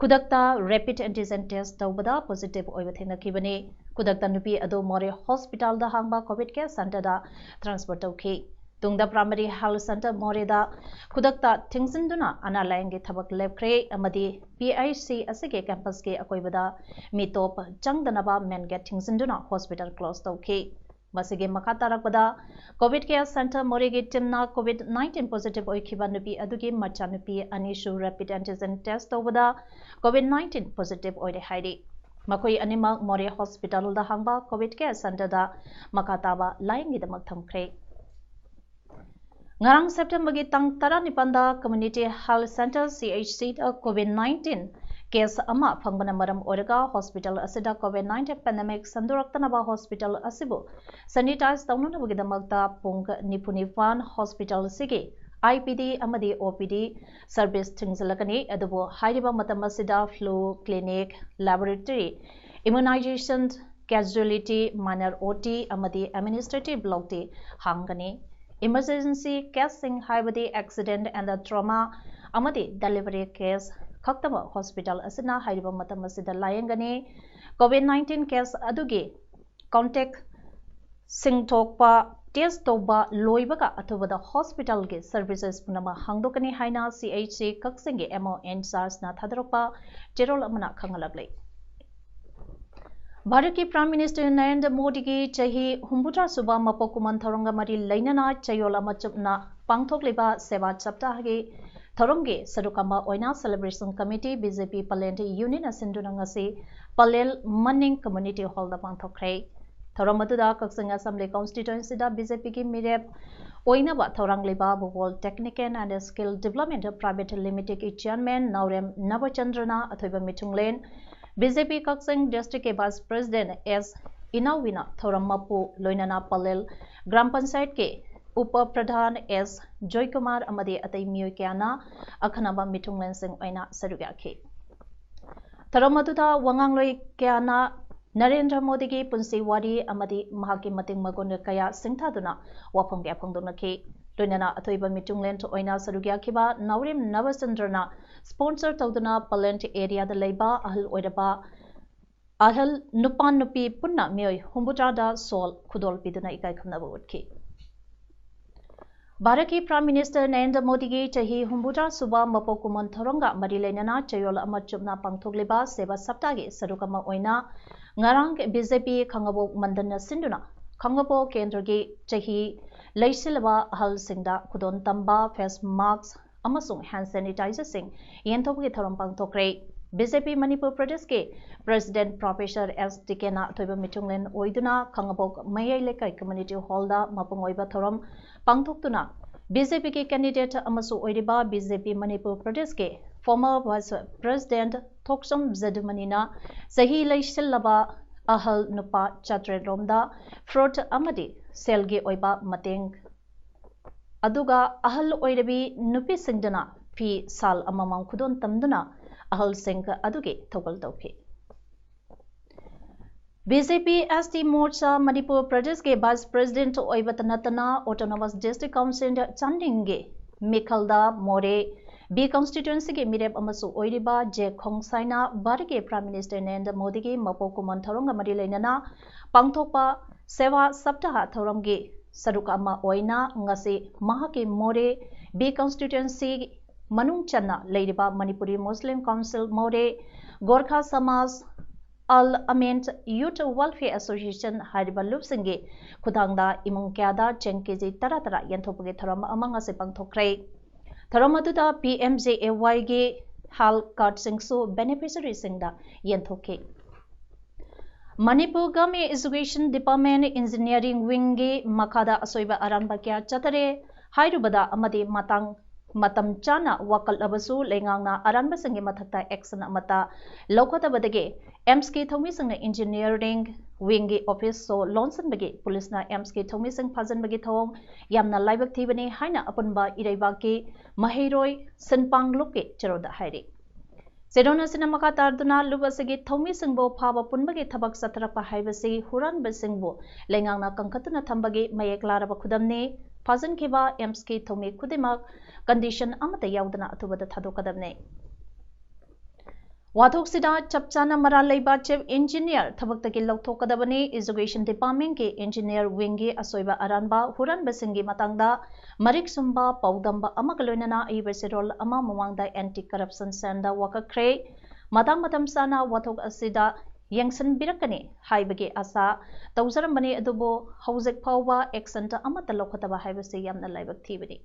ꯈꯨꯗꯛꯇ ꯔꯦꯄꯤꯗ ꯑꯦꯟꯇꯤꯖꯦꯟ ꯇꯦꯁ ꯇꯧꯕꯗ ꯄꯣꯖꯤꯇꯤꯚ ꯑꯣꯏꯕ ꯊꯦꯡꯅꯈꯤꯕꯅꯤ꯫ ꯈꯨꯗꯛꯇ ꯅꯨꯄꯤ ꯑꯗꯨ ꯃꯣꯔꯦ ꯍꯣꯁꯄꯤꯇꯥꯜꯗ ꯍꯥꯡꯕ ꯀꯣꯚꯤꯗ ꯀꯦꯌꯔ ꯁꯦꯟꯇꯔꯗ ꯇ꯭ꯔꯥꯟꯁꯐꯔ ꯇꯧꯈꯤ꯫ ꯇꯨꯡꯗ ꯄ꯭ꯔꯥꯏꯃꯔꯤ ꯍꯦꯜꯊ ꯁꯦꯟꯇꯔ ꯃꯣꯔꯦꯗ ꯈꯨꯗꯛꯇ ꯊꯤꯡꯖꯤꯟꯗꯨꯅ ꯑꯅꯥ ꯂꯥꯌꯦꯡꯒꯤ ꯊꯕꯛ ꯂꯦꯞꯈ꯭ꯔꯦ ꯑꯃꯗꯤ ꯄꯤ ꯑꯩꯆ ꯁꯤ ꯑꯁꯤꯒꯤ ꯀꯦꯝꯄꯁꯀꯤ ꯑꯀꯣꯏꯕꯗ ꯃꯤꯇꯣꯞ ꯆꯪꯗꯅꯕ ꯃꯦꯟ ꯒꯦꯠ ꯊꯤꯡꯖꯤꯟꯗꯨꯅ ꯍꯣꯁꯄꯤꯇꯥꯜ ꯀ꯭ꯂꯣꯖ ꯇꯧꯈꯤ꯫ ꯃꯁꯤꯒꯤ ꯃꯈꯥ ꯇꯥꯔꯛꯄꯗ ꯀꯣꯚꯤꯗ ꯀꯦꯌꯔ ꯁꯦꯟꯇꯔ ꯃꯣꯔꯦꯒꯤ ꯇꯤꯝꯅ ꯀꯣꯚꯤꯗ ꯅꯥꯏꯟꯇꯤꯟ ꯄꯣꯖꯤꯇꯤꯚ ꯑꯣꯏꯈꯤꯕ ꯅꯨꯄꯤ ꯑꯗꯨꯒꯤ ꯃꯆꯥꯅꯨꯄꯤ ꯑꯅꯤꯁꯨ ꯔꯦꯄꯤꯗ ꯑꯦꯟꯇꯤꯖꯦꯟ ꯇꯦꯁ ꯇꯧꯕꯗ ꯀꯣꯚꯤꯗ ꯅꯥꯏꯟꯇꯤꯟ ꯄꯣꯖꯤꯇꯤꯚ ꯑꯣꯏꯔꯦ ꯍꯥꯏꯔꯤ꯫ ꯃꯈꯣꯏ ꯑꯅꯤꯃꯛ ꯃꯣꯔꯦ ꯍꯣꯁꯄꯤꯇꯥꯜꯗ ꯍꯥꯡꯕ ꯀꯣꯚꯤꯗ ꯀꯦꯌꯔ ꯁꯦꯟꯇꯔꯗ ꯃꯈꯥ ꯇꯥꯕ ꯂꯥꯌꯦꯡꯒꯤꯗꯃꯛ ꯊꯝꯈ꯭ꯔꯦ꯫ ꯉꯔꯥꯡ ꯁꯦꯞꯇꯦꯝꯕꯔꯒꯤ ꯇꯥꯡ ꯇꯔꯥꯅꯤꯄꯥꯟꯗ Community Health Centre, C H C ꯗ COVID nineteen case ꯑꯃ ꯐꯪꯕꯅ ꯃꯔꯝ ꯑꯣꯏꯔꯒ hospital ꯑꯁꯤꯗ COVID nineteen pandemic ꯁꯟꯗꯣꯔꯛꯇꯅꯕ hospital ꯑꯁꯤꯕꯨ sanitize ꯇꯧꯅꯅꯕꯒꯤꯗꯃꯛꯇ ꯄꯨꯡ ꯅꯤꯐꯨ ꯅꯤꯄꯥꯟ hospital ꯑꯁꯤꯒꯤ I P D ꯑꯃꯗꯤ O P D service ꯊꯤꯡꯖꯤꯜꯂꯒꯅꯤ꯫ ꯑꯗꯨꯕꯨ ꯍꯥꯏꯔꯤꯕ ꯃꯇꯝ ꯑꯁꯤꯗ flu clinic, laboratory, immunization, casualty, minor O T ꯑꯃꯗꯤ administrative block ꯇꯤ ꯍꯥꯡꯒꯅꯤ꯫ Emergency case ꯁꯤꯡ, ꯍꯥꯏꯕꯗꯤ accident and trauma ꯑꯃꯗꯤ delivery case ꯈꯛꯇꯃꯛ hospital ꯑꯁꯤꯅ ꯍꯥꯏꯔꯤꯕ ꯃꯇꯝ ꯑꯁꯤꯗ ꯂꯥꯌꯦꯡꯒꯅꯤ꯫ COVID nineteen case ꯑꯗꯨꯒꯤ contact ꯁꯤꯡꯊꯣꯛꯄ, test ꯇꯧꯕ ꯂꯣꯏꯕꯒ ꯑꯊꯨꯕꯗ hospital ꯒꯤ services ꯄꯨꯝꯅꯃꯛ ꯍꯥꯡꯗꯣꯛꯀꯅꯤ ꯍꯥꯏꯅ C H C ꯀꯛꯆꯤꯡꯒꯤ M O in charge ꯅ ꯊꯥꯗꯣꯔꯛꯄ ꯆꯦꯔꯣꯜ ꯑꯃꯅ ꯈꯪꯍꯜꯂꯛꯂꯤ꯫ ꯚꯥꯔꯠꯀꯤ Prime Minister ꯅꯔꯦꯟꯗ꯭ꯔ ꯃꯣꯗꯤꯒꯤ ꯆꯍꯤ ꯍꯨꯝꯐꯨꯇꯔꯥ ꯁꯨꯕ ꯃꯄꯣꯛ ꯀꯨꯝꯑꯣꯟ ꯊꯧꯔꯝꯒ ꯃꯔꯤ ꯂꯩꯅꯅ ꯆꯌꯣꯜ ꯑꯃ ꯆꯨꯞꯅ ꯄꯥꯡꯊꯣꯛꯂꯤꯕ ꯁꯦꯕꯥ ꯁꯞꯇꯥꯍꯒꯤ ꯊꯧꯔꯝꯒꯤ ꯁꯔꯨꯛ ꯑꯃ ꯑꯣꯏꯅ Celebration Committee, B J P Pallel unit ꯅ ꯁꯤꯟꯗꯨꯅ ꯉꯁꯤ ꯄꯂꯦꯜ ꯃꯅꯤꯡ Community Hall ꯗ ꯄꯥꯡꯊꯣꯛꯈ꯭ꯔꯦ꯫ ꯊꯧꯔꯝ ꯑꯗꯨꯗ ꯀꯛꯆꯤꯡ Assembly Constituency ꯗ B J P ꯒꯤ ꯃꯤꯔꯦꯞ ꯑꯣꯏꯅꯕ ꯊꯧꯔꯥꯡꯂꯤꯕ Bhagol Technical and Skill Development Private Limited ꯀꯤ Chairman ꯅꯥꯎꯔꯦꯝ ꯅꯕꯆꯟꯗ꯭ꯔꯅ ꯑꯊꯣꯏꯕ ꯃꯤꯊꯨꯡꯂꯦꯟ, B J P ꯀꯛꯆꯤꯡ District ꯀꯤ Vice President S ꯏꯅꯥꯎꯕꯤꯅ ꯊꯧꯔꯝ ꯃꯄꯨ, ꯂꯣꯏꯅꯅ ꯄꯂꯦꯜ ꯒ꯭ꯔꯥꯝ ꯄꯟꯆꯥꯌꯠꯀꯤ ꯎꯄ ꯄ꯭ꯔꯙꯥꯟ S ꯖꯣꯏꯀꯨꯃꯥꯔ ꯑꯃꯗꯤ ꯑꯇꯩ ꯃꯤꯑꯣꯏ ꯀꯌꯥꯅ ꯑꯈꯟꯅꯕ ꯃꯤꯊꯨꯡꯂꯦꯟꯁꯤꯡ ꯑꯣꯏꯅ ꯁꯔꯨꯛ ꯌꯥꯈꯤ꯫ ꯊꯧꯔꯝ ꯑꯗꯨꯗ ꯋꯥꯉꯥꯡꯂꯣꯏ ꯀꯌꯥꯅ ꯅꯔꯦꯟꯗ꯭ꯔ ꯃꯣꯗꯤꯒꯤ ꯄꯨꯟꯁꯤ ꯋꯥꯔꯤ ꯑꯃꯗꯤ ꯃꯍꯥꯛꯀꯤ ꯃꯇꯦꯡ ꯃꯒꯨꯟ ꯀꯌꯥ ꯁꯤꯡꯊꯥꯗꯨꯅ ꯋꯥꯐꯝ ꯀꯌꯥ ꯐꯣꯡꯗꯣꯛꯅꯈꯤ꯫ ꯂꯣꯏꯅꯅ ꯑꯊꯣꯏꯕ ꯃꯤꯊꯨꯡꯂꯦꯟ ꯑꯣꯏꯅ ꯁꯔꯨꯛ ꯌꯥꯈꯤꯕ ꯅꯥꯎꯔꯦꯝ ꯅꯕꯆꯟꯗ꯭ꯔꯅ sponsor ꯇꯧꯗꯨꯅ ꯄꯂꯦꯜ area ꯗ ꯂꯩꯕ ꯑꯍꯜ ꯑꯣꯏꯔꯕ ꯑꯍꯜ ꯅꯨꯄꯥ ꯅꯨꯄꯤ ꯄꯨꯟꯅ ꯃꯤꯑꯣꯏ ꯍꯨꯝꯐꯨꯇꯔꯥꯗ ꯁꯣꯜ ꯈꯨꯗꯣꯜ ꯄꯤꯗꯨꯅ ꯏꯀꯥꯏ ꯈꯨꯝꯅꯕ ꯎꯠꯈꯤ꯫ ꯚꯥꯔꯠꯀꯤ Prime Minister ꯅꯔꯦꯟꯗ꯭ꯔ ꯃꯣꯗꯤꯒꯤ ꯆꯍꯤ ꯍꯨꯝꯐꯨꯇꯔꯥ ꯁꯨꯕ ꯃꯄꯣꯛ ꯀꯨꯝꯑꯣꯟ ꯊꯧꯔꯝꯒ ꯃꯔꯤ ꯂꯩꯅꯅ ꯆꯌꯣꯜ ꯑꯃ ꯆꯨꯞꯅ ꯄꯥꯡꯊꯣꯛꯂꯤꯕ ꯁꯦꯕꯥ ꯁꯞꯇꯥꯒꯤ ꯁꯔꯨꯛ ꯑꯃ ꯑꯣꯏꯅ ꯉꯔꯥꯡ B J P ꯈꯥꯡꯉꯕꯣꯛ ꯃꯟꯗꯜꯅ ꯁꯤꯟꯗꯨꯅ ꯈꯥꯡꯉꯕꯣꯛ ꯀꯦꯟꯗ꯭ꯔꯒꯤ ꯆꯍꯤ ꯂꯩꯁꯤꯜꯂꯕ ꯑꯍꯜꯁꯤꯡꯗ ꯈꯨꯗꯣꯟ ꯇꯝꯕ, face mask ꯑꯃꯁꯨꯡ hand sanitizer ꯁꯤꯡ ꯌꯦꯟꯊꯣꯛꯄꯒꯤ ꯊꯧꯔꯝ ꯄꯥꯡꯊꯣꯛꯈ꯭ꯔꯦ꯫ B J P ꯃꯅꯤꯄꯨꯔ ꯄ꯭ꯔꯗꯦꯁꯀꯤ President Professor S ꯇꯤꯀꯦꯟꯅ ꯑꯊꯣꯏꯕ ꯃꯤꯊꯨꯡꯂꯦꯟ ꯑꯣꯏꯗꯨꯅ ꯈꯥꯡꯉꯕꯣꯛ ꯃꯌꯥꯏ ꯂꯩꯀꯥꯏ Community Hall ꯗ ꯃꯄꯨꯡ ꯑꯣꯏꯕ ꯊꯧꯔꯝ ꯄꯥꯡꯊꯣꯛꯇꯨꯅ BJPꯒꯤ candidate ꯑꯃꯁꯨ ꯑꯣꯏꯔꯤꯕ BJP ꯃꯅꯤꯄꯨꯔ ꯄ꯭ꯔꯗꯦꯁꯀꯤ former vice president ꯊꯣꯛꯆꯝ ꯖꯗꯨꯃꯅꯤꯅ ꯆꯍꯤ ꯂꯩꯁꯤꯜꯂꯕ ꯑꯍꯜ ꯅꯨꯄꯥ ꯆꯥꯇ꯭ꯔꯦꯠ ꯔꯣꯝꯗ fruit ꯑꯃꯗꯤ ꯁꯦꯜꯒꯤ ꯑꯣꯏꯕ ꯃꯇꯦꯡ, ꯑꯗꯨꯒ ꯑꯍꯜ ꯑꯣꯏꯔꯕꯤ ꯅꯨꯄꯤꯁꯤꯡꯗꯨꯅ ꯐꯤ ꯁꯥꯜ ꯑꯃꯃꯝ ꯈꯨꯗꯣꯜ ꯇꯝꯗꯨꯅ ꯑꯍꯜꯁꯤꯡ ꯑꯗꯨꯒꯤ ꯊꯧꯒꯜ ꯇꯧꯈꯤ꯫ BJP ST Morcha ꯃꯅꯤꯄꯨꯔ ꯄ꯭ꯔꯗꯦꯁꯀꯤ vice president ꯑꯣꯏꯕꯇ ꯅꯠꯇꯅ Autonomous District Council ꯆꯥꯟꯗꯤꯡꯒꯤ ꯃꯤꯈꯜꯗ ꯃꯣꯔꯦ B constituencyꯒꯤ ꯃꯤꯔꯦꯞ ꯑꯃꯁꯨ ꯑꯣꯏꯔꯤꯕ ꯖꯦ ꯈꯣꯡꯁꯥꯏꯅ ꯚꯥꯔꯠꯀꯤ Prime Minister ꯅꯔꯦꯟꯗ꯭ꯔ ꯃꯣꯗꯤꯒꯤ ꯃꯄꯣꯛ ꯀꯨꯝꯑꯣꯟ ꯊꯧꯔꯝꯒ ꯃꯔꯤ ꯂꯩꯅꯅ ꯄꯥꯡꯊꯣꯛꯄ ꯁꯦꯋꯥ ꯁꯞꯇꯥꯍ ꯊꯧꯔꯝꯒꯤ ꯁꯔꯨꯛ ꯑꯃ ꯑꯣꯏꯅ ꯉꯁꯤ ꯃꯍꯥꯛꯀꯤ ꯃꯣꯔꯦ B constituency ꯃꯅꯨꯡ ꯆꯟꯅ ꯂꯩꯔꯤꯕ ꯃꯅꯤꯄꯨꯔꯤ Muslim Council ꯃꯣꯔꯦ, ꯒꯣꯔꯈꯥ ꯁꯃꯥꯖ, ꯑꯜ ꯑꯃꯤꯟ Youth Welfare Association ꯍꯥꯏꯔꯤꯕ ꯂꯨꯞꯁꯤꯡꯒꯤ ꯈꯨꯊꯥꯡꯗ ꯏꯃꯨꯡ ꯀꯌꯥꯗ ꯆꯦꯡ ꯀꯦꯖꯤ ꯇꯔꯥ ꯇꯔꯥ ꯌꯦꯟꯊꯣꯛꯄꯒꯤ ꯊꯧꯔꯝ ꯑꯃ ꯉꯁꯤ ꯄꯥꯡꯊꯣꯛꯈ꯭ꯔꯦ꯫ ꯊꯧꯔꯝ ꯑꯗꯨꯗ PMJAYꯒꯤ health cardꯁꯤꯡꯁꯨ beneficiaryꯁꯤꯡꯗ ꯌꯦꯟꯊꯣꯛꯈꯤ꯫ Manipur Government Education Department Engineering Wingꯒꯤ ꯃꯈꯥꯗ ꯑꯁꯣꯏꯕ ꯑꯔꯥꯟꯕ ꯀꯌꯥ ꯆꯠꯊꯔꯦ ꯍꯥꯏꯔꯨꯕꯗ ꯑꯃꯗꯤ ꯃꯇꯥꯡ ꯃꯇꯝ ꯆꯥꯅ ꯋꯥꯀꯠꯂꯕꯁꯨ ꯂꯩꯉꯥꯛꯅ ꯑꯔꯥꯟꯕꯁꯤꯡꯒꯤ ꯃꯊꯛꯇ action ꯑꯃꯠꯇ ꯂꯧꯈꯠꯇꯕꯗꯒꯤ AIIMSꯀꯤ ꯊꯧꯃꯤꯁꯤꯡꯅ Engineering Wingꯒꯤ officeꯁꯨ ꯂꯣꯟꯁꯤꯟꯕꯒꯤ ꯄꯨꯂꯤꯁꯅ AIIMSꯀꯤ ꯊꯧꯃꯤꯁꯤꯡ ꯐꯥꯖꯤꯟꯕꯒꯤ ꯊꯧꯑꯣꯡ ꯌꯥꯝꯅ ꯂꯥꯏꯕꯛ ꯊꯤꯕꯅꯤ ꯍꯥꯏꯅ ꯑꯄꯨꯟꯕ ꯏꯔꯩꯕꯥꯛꯀꯤ ꯃꯍꯩꯔꯣꯏ ꯁꯤꯟꯄꯥꯡ ꯂꯨꯞꯀꯤ ꯆꯦꯔꯣꯜꯗ ꯍꯥꯏꯔꯤ꯫ ꯆꯦꯔꯣꯜ ꯑꯁꯤꯅ ꯃꯈꯥ ꯇꯥꯗꯨꯅ ꯂꯨꯞ ꯑꯁꯤꯒꯤ ꯊꯧꯃꯤꯁꯤꯡꯕꯨ ꯐꯥꯕ ꯄꯨꯟꯕꯒꯤ ꯊꯕꯛ ꯆꯠꯊꯔꯛꯄ ꯍꯥꯏꯕꯁꯤ ꯍꯨꯔꯥꯟꯕꯁꯤꯡꯕꯨ ꯂꯩꯉꯥꯛꯅ ꯀꯟꯈꯠꯇꯨꯅ ꯊꯝꯕꯒꯤ ꯃꯌꯦꯛ ꯂꯥꯔꯕ ꯈꯨꯗꯝꯅꯤ꯫ ꯐꯥꯖꯤꯟꯈꯤꯕ AIIMSꯀꯤ ꯊꯧꯃꯤ ꯈꯨꯗꯤꯡꯃꯛ condition ꯑꯃꯠꯇ ꯌꯥꯎꯗꯅ ꯑꯊꯨꯕꯗ ꯊꯥꯗꯣꯛꯀꯗꯕꯅꯤ꯫ ꯋꯥꯊꯣꯛꯁꯤꯗ ꯆꯞ ꯆꯥꯅ ꯃꯔꯥꯜ ꯂꯩꯕ Chief Engineer ꯊꯕꯛꯇꯒꯤ ꯂꯧꯊꯣꯛꯀꯗꯕꯅꯤ꯫ Education Departmentꯀꯤ Engineer Wingꯒꯤ ꯑꯁꯣꯏꯕ ꯑꯔꯥꯟꯕ ꯍꯨꯔꯥꯟꯕꯁꯤꯡꯒꯤ ꯃꯇꯥꯡꯗ ꯃꯔꯤꯛ ꯆꯨꯝꯕ ꯄꯥꯎꯗꯝꯕ ꯑꯃꯒ ꯂꯣꯏꯅꯅ ꯑꯏꯕ ꯆꯦꯔꯣꯜ ꯑꯃ ꯃꯃꯥꯡꯗ Anti Corruption Cellꯗ ꯋꯥꯀꯠꯈ꯭ꯔꯦ꯫ ꯃꯇꯥꯡ ꯃꯇꯝ ꯆꯥꯅ ꯋꯥꯊꯣꯛ ꯑꯁꯤꯗ ꯌꯦꯡꯁꯤꯟꯕꯤꯔꯛꯀꯅꯤ ꯍꯥꯏꯕꯒꯤ ꯑꯥꯁꯥ ꯇꯧꯖꯔꯝꯕꯅꯤ, ꯑꯗꯨꯕꯨ ꯍꯧꯖꯤꯛ ꯐꯥꯎꯕ action ꯑꯃꯠꯇ ꯂꯧꯈꯠꯇꯕ ꯍꯥꯏꯕꯁꯤ ꯌꯥꯝꯅ ꯂꯥꯏꯕꯛ ꯊꯤꯕꯅꯤ꯫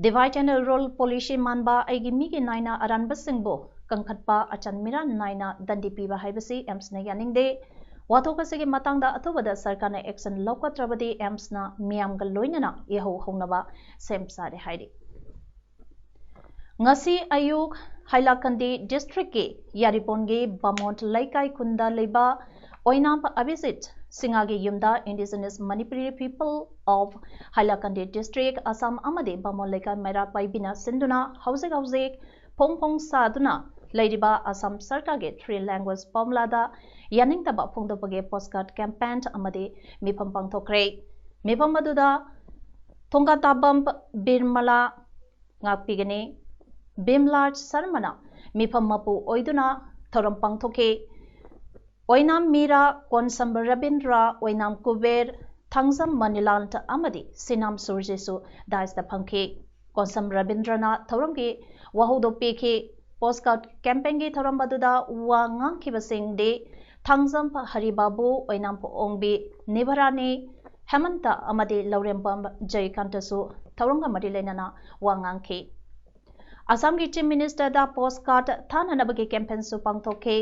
Divide and rule policy ꯃꯥꯟꯕ ꯑꯩꯒꯤ ꯃꯤꯒꯤ ꯅꯥꯏꯅ ꯑꯔꯥꯟꯕꯁꯤꯡꯕꯨ ꯀꯟꯈꯠꯄ, ꯑꯆꯟ ꯃꯤꯔꯥꯟ ꯅꯥꯏꯅ ꯗꯟꯗꯤ ꯄꯤꯕ ꯍꯥꯏꯕꯁꯤ AIIMSꯅ ꯌꯥꯅꯤꯡꯗꯦ꯫ ꯋꯥꯊꯣꯛ ꯑꯁꯤꯒꯤ ꯃꯇꯥꯡꯗ ꯑꯊꯨꯕꯗ ꯁꯔꯀꯥꯔꯅ action ꯂꯧꯈꯠꯇ꯭ꯔꯕꯗꯤ AIIMSꯅ ꯃꯤꯌꯥꯝꯒ ꯂꯣꯏꯅꯅ ꯏꯍꯧ ꯍꯧꯅꯕ ꯁꯦꯝ ꯁꯥꯔꯦ ꯍꯥꯏꯔꯤ꯫ ꯉꯁꯤ ꯑꯌꯨꯛ ꯍꯥꯏꯂꯥꯀꯟꯗꯤ districtꯀꯤ ꯌꯥꯔꯤꯄꯣꯟꯒꯤ ꯕꯥꯃꯣꯟ ꯂꯩꯀꯥꯏ ꯈꯨꯟꯗ ꯂꯩꯕ ꯑꯣꯏꯅꯥꯝ ꯑꯕꯤꯖꯤꯠ ꯁꯤꯡꯍꯒꯤ ꯌꯨꯝꯗ Indigenous Manipuri People of Hailakandi District, Assam ꯑꯃꯗꯤ ꯕꯥꯃꯣꯟ ꯂꯩꯀꯥꯏ ꯃꯩꯔꯥ ꯄꯥꯏꯕꯤꯅ ꯁꯤꯟꯗꯨꯅ ꯍꯧꯖꯤꯛ ꯍꯧꯖꯤꯛ ꯐꯣꯡ ꯐꯣꯡ ꯁꯥꯗꯨꯅ ꯂꯩꯔꯤꯕ ꯑꯁꯥꯝ ꯁꯔꯀꯥꯔꯒꯤ three language formulaꯗ ꯌꯥꯅꯤꯡꯗꯕ ꯐꯣꯡꯗꯣꯛꯄꯒꯤ postcard campaign ꯑꯃꯗꯤ ꯃꯤꯐꯝ ꯄꯥꯡꯊꯣꯛꯈ꯭ꯔꯦ꯫ ꯃꯤꯐꯝ ꯑꯗꯨꯗ ꯊꯣꯡꯒꯥꯇꯥꯕꯝ ꯕꯤꯔꯃꯂꯥ ꯉꯥꯛꯄꯤꯒꯅꯤ ꯕꯤꯝꯂꯥꯔ ꯁꯔꯃꯅ ꯃꯤꯐꯝ ꯃꯄꯨ ꯑꯣꯏꯗꯨꯅ ꯊꯧꯔꯝ ꯄꯥꯡꯊꯣꯛꯈꯤ꯫ ꯑꯣꯏꯅꯥꯝ ꯃꯤꯔꯥ, ꯀꯣꯟꯁꯝ ꯔꯕꯤꯟꯗ꯭ꯔ, ꯑꯣꯏꯅꯥꯝ ꯀꯨꯕꯦꯔ, ꯊꯥꯡꯖꯝ ꯃꯅꯤꯂꯥꯟ ꯑꯃꯗꯤ ꯁꯤꯅꯥꯝ ꯁꯨꯔꯖꯤꯁꯨ dais ꯐꯝꯈꯤ꯫ ꯀꯣꯟꯁꯝ ꯔꯕꯤꯟꯗ꯭ꯔꯅ ꯊꯧꯔꯝꯒꯤ ꯋꯥꯍꯧꯗꯣꯛ ꯄꯤꯈꯤ꯫ Postcard campaignꯒꯤ ꯊꯧꯔꯝ ꯑꯗꯨꯗ ꯋꯥ ꯉꯥꯡꯈꯤꯕꯁꯤꯡꯗꯤ ꯊꯥꯡꯖꯝ ꯍꯔꯤꯕꯥꯕꯨ, ꯑꯣꯏꯅꯥꯝ ꯑꯣꯡꯕꯤ ꯅꯤꯚꯔꯥꯅꯤ, ꯍꯦꯃꯟꯇ ꯑꯃꯗꯤ ꯂꯧꯔꯦꯝꯕꯝ ꯖꯌꯀꯥꯟꯇꯁꯨ ꯊꯧꯔꯝꯒ ꯃꯔꯤ ꯂꯩꯅꯅ ꯋꯥ ꯉꯥꯡꯈꯤ꯫ ꯑꯁꯥꯝꯒꯤ Chief Ministerꯗ postcard ꯊꯥꯅꯅꯕꯒꯤ campaignꯁꯨ ꯄꯥꯡꯊꯣꯛꯈꯤ꯫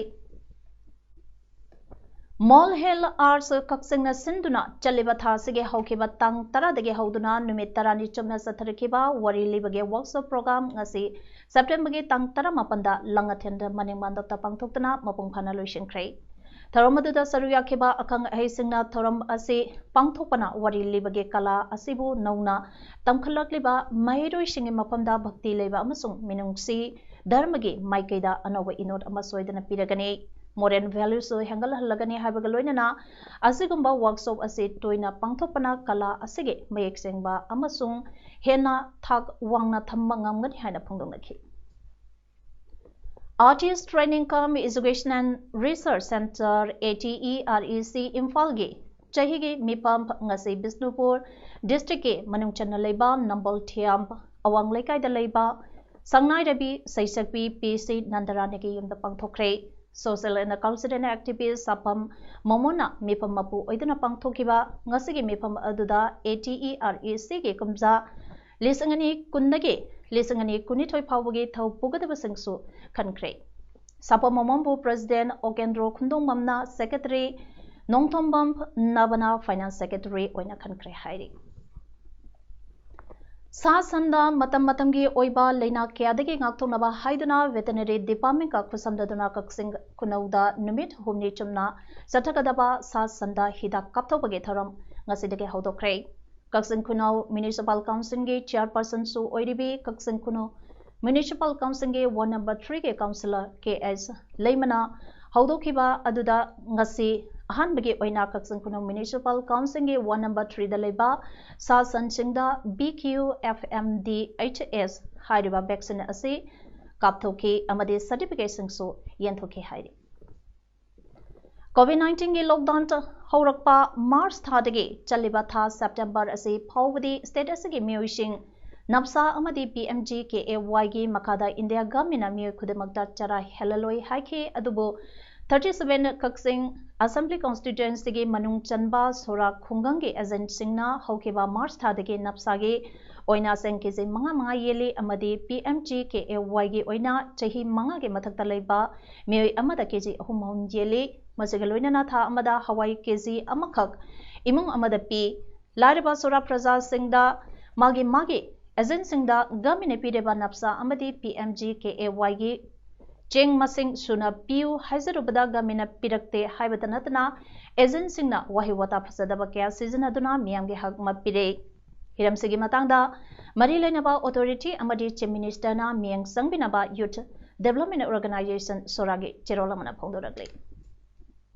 Mall Health Arts ꯀꯛꯆꯤꯡꯅ ꯁꯤꯟꯗꯨꯅ ꯆꯠꯂꯤꯕ ꯊꯥ ꯑꯁꯤꯒꯤ ꯍꯧꯈꯤꯕ ꯇꯥꯡ ꯇꯔꯥꯗꯒꯤ ꯍꯧꯗꯨꯅ ꯅꯨꯃꯤꯠ ꯇꯔꯥꯅꯤ ꯆꯨꯞꯅ ꯆꯠꯊꯔꯛꯈꯤꯕ ꯋꯥꯔꯤ ꯂꯤꯕꯒꯤ workshop program ꯉꯁꯤ Septemberꯒꯤ ꯇꯥꯡ ꯇꯔꯥꯃꯥꯄꯟꯗ ꯂꯪꯉꯊꯦꯜꯗ ꯃꯅꯤꯡ ꯃꯥꯟꯗꯞꯇ ꯄꯥꯡꯊꯣꯛꯇꯨꯅ ꯃꯄꯨꯡ ꯐꯥꯅ ꯂꯣꯏꯁꯤꯟꯈ꯭ꯔꯦ꯫ ꯊꯧꯔꯝ ꯑꯗꯨꯗ ꯁꯔꯨꯛ ꯌꯥꯈꯤꯕ ꯑꯈꯪ ꯑꯍꯩꯁꯤꯡꯅ ꯊꯧꯔꯝ ꯑꯁꯤ ꯄꯥꯡꯊꯣꯛꯄꯅ ꯋꯥꯔꯤ ꯂꯤꯕꯒꯤ ꯀꯂꯥ ꯑꯁꯤꯕꯨ ꯅꯧꯅ ꯇꯝꯈꯠꯂꯛꯂꯤꯕ ꯃꯍꯩꯔꯣꯏꯁꯤꯡꯒꯤ ꯃꯐꯝꯗ ꯚꯛꯇꯤ ꯂꯩꯕ ꯑꯃꯁꯨꯡ ꯃꯤꯅꯨꯡꯁꯤ ꯙꯔꯃꯒꯤ ꯃꯥꯏꯀꯩꯗ ꯑꯅꯧꯕ ꯏꯅꯣꯠ ꯑꯃ ꯁꯣꯏꯗꯅ ꯄꯤꯔꯒꯅꯤ꯫ Moral valuesꯁꯨ ꯍꯦꯟꯒꯠꯍꯜꯂꯒꯅꯤ ꯍꯥꯏꯕꯒ ꯂꯣꯏꯅꯅ ꯑꯁꯤꯒꯨꯝꯕ workshop ꯑꯁꯤ ꯇꯣꯏꯅ ꯄꯥꯡꯊꯣꯛꯄꯅ ꯀꯂꯥ ꯑꯁꯤꯒꯤ ꯃꯌꯦꯛ ꯁꯦꯡꯕ ꯑꯃꯁꯨꯡ ꯍꯦꯟꯅ ꯊꯥꯛ ꯋꯥꯡꯅ ꯊꯝꯕ ꯉꯝꯒꯅꯤ ꯍꯥꯏꯅ ꯐꯣꯡꯗꯣꯛꯅꯈꯤ꯫ Artist Training cum Education and Research Centre, ATEREC, ꯏꯝꯐꯥꯜꯒꯤ ꯆꯍꯤꯒꯤ ꯃꯤꯐꯝ ꯉꯁꯤ ꯕꯤꯁꯅꯨꯄꯨꯔ districtꯀꯤ ꯃꯅꯨꯡ ꯆꯟꯅ ꯂꯩꯕ ꯅꯝꯕꯣꯜ ꯊꯤꯌꯥꯝ ꯑꯋꯥꯡ ꯂꯩꯀꯥꯏꯗ ꯂꯩꯕ ꯁꯪꯅꯥꯏꯔꯕꯤ ꯁꯩꯁꯛꯄꯤ ꯄꯤ ꯁꯤ ꯅꯟꯗꯔꯥꯅꯤꯒꯤ ꯌꯨꯝꯗ ꯄꯥꯡꯊꯣꯛꯈ꯭ꯔꯦ꯫ Social and cultural activist ꯁꯥꯐꯝ ꯃꯣꯃꯣꯅ ꯃꯤꯐꯝ ꯃꯄꯨ ꯑꯣꯏꯗꯨꯅ ꯄꯥꯡꯊꯣꯛꯈꯤꯕ ꯉꯁꯤꯒꯤ ꯃꯤꯐꯝ ꯑꯗꯨꯗ ATERECꯒꯤ ꯀꯨꯝꯖꯥ ꯂꯤꯁꯤꯡ ꯑꯅꯤ ꯀꯨꯟꯗꯒꯤ ꯂꯤꯁꯤꯡ ꯑꯅꯤ ꯀꯨꯟꯅꯤꯊꯣꯏ ꯐꯥꯎꯕꯒꯤ ꯊꯧ ꯄꯨꯒꯗꯕꯁꯤꯡꯁꯨ ꯈꯟꯈ꯭ꯔꯦ꯫ ꯁꯥꯄꯝ ꯑꯃꯣꯝꯕꯨ President, ꯑꯣꯀꯦꯟꯗ꯭ꯔꯣ ꯈꯨꯟꯗꯣꯡꯕꯝꯅ Secretary, Nongthombam ꯅꯕꯅ Finance Secretary ꯑꯣꯏꯅ ꯈꯟꯈ꯭ꯔꯦ ꯍꯥꯏꯔꯤ꯫ ꯁꯥ ꯁꯟꯗ ꯃꯇꯝ ꯃꯇꯝꯒꯤ ꯑꯣꯏꯕ ꯂꯥꯏꯅꯥ ꯀꯌꯥꯗꯒꯤ ꯉꯥꯛꯊꯣꯛꯅꯕ ꯍꯥꯏꯗꯨꯅ Veterinary Departmentꯀ ꯈꯨꯠꯁꯝꯅꯗꯨꯅ ꯀꯛꯆꯤꯡ ꯈꯨꯅꯧꯗ ꯅꯨꯃꯤꯠ ꯍꯨꯝꯅꯤ ꯆꯨꯝꯅ ꯆꯠꯊꯒꯗꯕ ꯁꯥ ꯁꯟꯗ ꯍꯤꯗꯥꯛ ꯀꯥꯞꯊꯣꯛꯄꯒꯤ ꯊꯧꯔꯝ ꯉꯁꯤꯗꯒꯤ ꯍꯧꯗꯣꯛꯈ꯭ꯔꯦ꯫ ꯀꯛꯆꯤꯡ ꯈꯨꯅꯧ Municipal Councilꯒꯤ Chairpersonꯁꯨ ꯑꯣꯏꯔꯤꯕꯤ ꯀꯛꯆꯤꯡ ꯈꯨꯅꯧ Municipal Councilꯒꯤ Ward number Threeꯒꯤ Councillor K S ꯂꯩꯃꯅ ꯍꯧꯗꯣꯛꯈꯤꯕ ꯑꯗꯨꯗ ꯉꯁꯤ ꯑꯍꯥꯟꯕꯒꯤ ꯑꯣꯏꯅ ꯀꯛꯆꯤꯡ ꯈꯨꯅꯧ Municipal Councilꯒꯤ Ward number Threeꯗ ꯂꯩꯕ ꯁꯥ ꯁꯟꯁꯤꯡꯗ B Q F M D H S ꯍꯥꯏꯔꯤꯕ vaccine ꯑꯁꯤ ꯀꯥꯞꯊꯣꯛꯈꯤ ꯑꯃꯗꯤ certificateꯁꯤꯡꯁꯨ ꯌꯦꯟꯊꯣꯛꯈꯤ ꯍꯥꯏꯔꯤ꯫ COVID nineteenꯒꯤ lockdown ꯍꯧꯔꯛꯄ March ꯊꯥꯗꯒꯤ ꯆꯠꯂꯤꯕ ꯊꯥ September ꯑꯁꯤ ꯐꯥꯎꯕꯗꯤ state ꯑꯁꯤꯒꯤ ꯃꯤꯑꯣꯏꯁꯤꯡ ꯅꯞꯁꯥ ꯑꯃꯗꯤ P M G K A Yꯒꯤ ꯃꯈꯥꯗ India governmentꯅ ꯃꯤꯑꯣꯏ ꯈꯨꯗꯤꯡꯃꯛꯇ ꯆꯔꯥ ꯍꯦꯜꯂꯂꯣꯏ ꯍꯥꯏꯈꯤ꯫ ꯑꯗꯨꯕꯨ thirty seven ꯀꯛꯆꯤꯡ Assembly Constituencyꯒꯤ ꯃꯅꯨꯡ ꯆꯟꯕ ꯁꯣꯔꯥ ꯈꯨꯡꯒꯪꯒꯤ agentꯁꯤꯡꯅ ꯍꯧꯈꯤꯕ March ꯊꯥꯗꯒꯤ ꯅꯞꯁꯥꯒꯤ ꯑꯣꯏꯅ ꯆꯦꯡ K G ꯃꯉꯥ ꯃꯉꯥ ꯌꯦꯜꯂꯤ ꯑꯃꯗꯤ P M G K A Yꯒꯤ ꯑꯣꯏꯅ ꯆꯍꯤ ꯃꯉꯥꯒꯤ ꯃꯊꯛꯇ ꯂꯩꯕ ꯃꯤꯑꯣꯏ ꯑꯃꯗ K G ꯑꯍꯨꯝ ꯑꯍꯨꯝ ꯌꯦꯜꯂꯤ꯫ ꯃꯁꯤꯒ ꯂꯣꯏꯅꯅ ꯊꯥ ꯑꯃꯗ ꯍꯋꯥꯏ K G ꯑꯃꯈꯛ ꯏꯃꯨꯡ ꯑꯃꯗ ꯄꯤ꯫ ꯂꯥꯏꯔꯕ ꯁꯣꯔꯥ ꯄ꯭ꯔꯖꯥꯁꯤꯡꯗ ꯃꯥꯒꯤ ꯃꯥꯒꯤ agentꯁꯤꯡꯗ governmentꯅ ꯄꯤꯔꯤꯕ ꯅꯞꯁꯥ ꯑꯃꯗꯤ P M G K A Yꯒꯤ ꯆꯦꯡ ꯃꯁꯤꯡ ꯁꯨꯅ ꯄꯤꯌꯨ ꯍꯥꯏꯖꯔꯨꯕꯗ governmentꯅ ꯄꯤꯔꯛꯇꯦ ꯍꯥꯏꯕꯇ ꯅꯠꯇꯅ agentꯁꯤꯡꯅ ꯋꯥꯍꯩ ꯋꯥꯇꯥ ꯐꯖꯗꯕ ꯀꯌꯥ ꯁꯤꯖꯤꯟꯅꯗꯨꯅ ꯃꯤꯌꯥꯝꯒꯤ ꯍꯛ ꯃꯠꯄꯤꯔꯦ꯫ ꯍꯤꯔꯝꯁꯤꯒꯤ ꯃꯇꯥꯡꯗ ꯃꯔꯤ ꯂꯩꯅꯕ authority ꯑꯃꯗꯤ Chief Ministerꯅ ꯃꯤꯠꯌꯦꯡ ꯆꯪꯕꯤꯅꯕ Youth Development Organisation ꯁꯣꯔꯥꯒꯤ ꯆꯦꯔꯣꯜ ꯑꯃꯅ ꯐꯣꯡꯗꯣꯔꯛꯂꯤ꯫